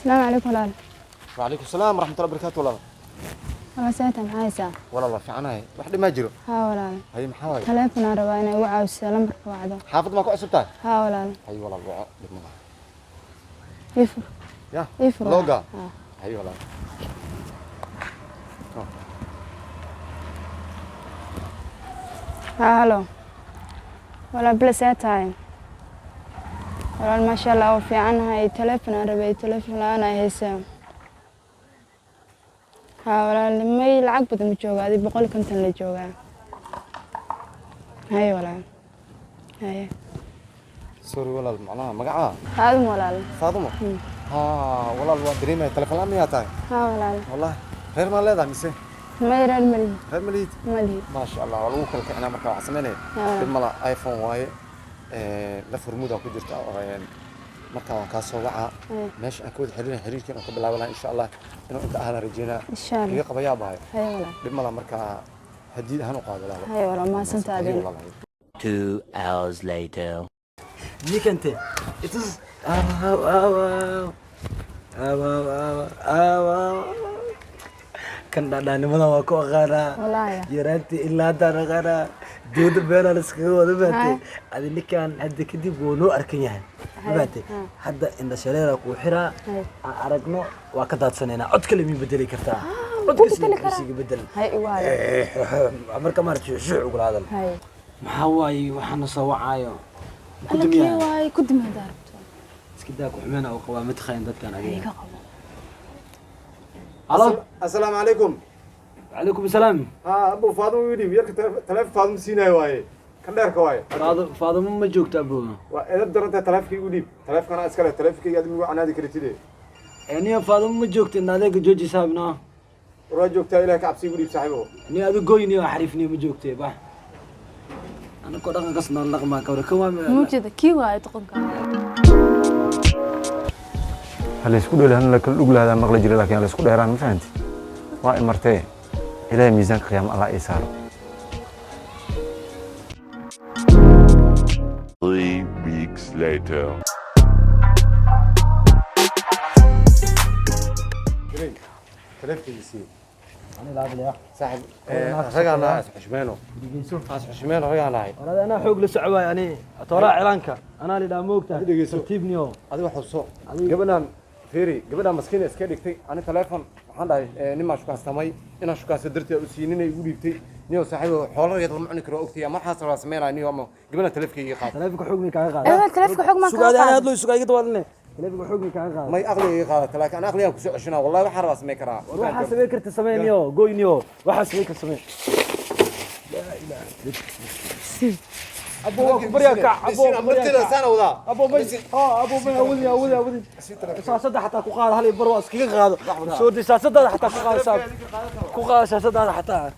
Asalaamu calaykum, walaal. Wacalaykum salaam waraxmatullahi barakaatu, walaal. Walaal, seeta maxaa haysaa? Walaal, waa fiicanahay, wax dhimaa jiro? Haa, walaal. Haye, maxaa waaye? Taleefon aan rabaa inay igu caawiso lambarka wacdo. Xaafad maa ku cusub tahay? Haa, walaal. Haye walaal, waco, dhib ma laha. Ii fur. Ya. Ii fur, walaal. Looga. Haa. Haye walaal. Haa, halo walaal, bile see tahay walaal? Maasha Allah, waa fiicanahay. Taleefon aan rabay, taleefon la-aan ay haysaa. Haa walaal, may lacag badan ma jooga, adi 150 la joogaa. Haye walaal, haye. Sorry walaal, macnaha magacaa? Faadum, walaal. Faadumo? Haa walaal, waa dareemaya. Telefoon la-aan miyaa tahay? Haa walaal. Wallahi reer maa leedahay mise? May, reer malihi. Reer ma lihid? Malihi. Maasha Allah, waa lagu kala kicinaa. Marka waxaa samaynaya, dhib mala, iPhone waaye, la furmudaa ku jirta oo marka waan kaa soo wacaa. Meesha aan ka wada xiriirin xiriirkiin aan ka bilaaban lahaa, insha Allah inuu inta ahna rajeynaa. Insha Allah. Iga qabayaa bahay. Haye walaal. Dhib mala, markaa hadiid ahaan u qaado, walaalo. Haye walaal, mahadsantahay. Haye. Adeena. Walaal, haye. 2 hours later. Nikante. Itus. Aw aw aw. Aw aw aw aw aw. Kan dhadhaanimada waa ku aqaanaa. Wallaahi. Yaraantii ilaa haddaan aqaanaa. Dooda beenaa la iskaga wada baatay. Adi ninkan hadda kadib wuu noo arkan yahay. Mabaatay. Hadda indha shareera kuu xiraa. Aan aragno waa ka daadsanaynaa. Cod kale miyuu bedeli kartaa? Cod ku kale bedeli karaa. isiga bedel. Hay igu haya. Marka maaragtay shuuc ugula hadal. Hay. Maxaa waaye waxaana soo wacaayo? Ku Alla, kee dumiyaa. waaye? Ku dumi haddaa rabto. Iska daa, ku xumeen oo qabaa madkhayn dadkan Hay adiga. ka qabo. Halo. Assalaamu calaykum. Calaykum asalaam. Haa abu, Faadumo yidhi yarka taleefon Faadumo siinayo waaye, kan dheerka waaye. Faadimo ma joogto, abo. Waa edab daranta, taleefonkayga u dhiib, taleefonkana iskale, taleefonkayga aad migu canaadi karitide. Niyo, Faadimo ma joogto, in adeega jooji saabno. War waa joogtaa, ilaah ka cabsi, igu dhiib saaxiibo. Niyo, adigu goyniyo xariifniyo, ma joogte bax. Anakoo dhaqankas nool dhaqmaa kawra kan waa. Muujida kii waaye doqonka. Ha laysku dhooli hana la kala dhug lahadaa maqli jira, laakiin ha laysku dheeraan, ma fahanti? Waa imartee, ilaahay miisaanka qiyaama Allah ii saaro. 3 weeks later. Taleefonkiisii saaxib, ragaana is xushmeyno, as xushmeyno, ragaanahay. Walaal, anaa xoog la socwaay ani tooraa cilaanka anaa lidhaa moogta. Dhegeyso. Tartiibniyo. Adiga xuso gabadhaan, fiiri, gabadhaan maskiina iska dhigtay. Ani taleefon waxaan dhahay nin baan shukaansamay, inaan shukaansa darteed u siininay igu dhiibtay. Niyo saaxiibo, xoolo reed lama cuni karo, ogtay ama waxaas waa sameynaya niyo, ama gabadhaan taleefonkayga qaad. Taleefonka xoog mi kaaga qaada? Eber, taleefonka xoog maan sugaadi kaa ana qaada. Hadlo, sugaa iga dawaadine, taleefonka xoog mi kaaga qaada? May, aqliga iga qaadata, laakiin ana aqligaan kusoo ceshanaa. Wallahi waxaan rabaa sameyn karaa. War waxaa samayn karta sameyniyo, goyniyo, waxaa samayn karta samey. Abo, waa ku baryaa, kac abo, waa ku baryaa, kac. Saan wadaa. Abo may, ha abo may, awoodi awoodi awoodi, saasada xataa ku qaado, hal iyo bar waa iskaga qaado, soo di saasadaada xataa ku qaado, saab ku qaado saasadaada xataa.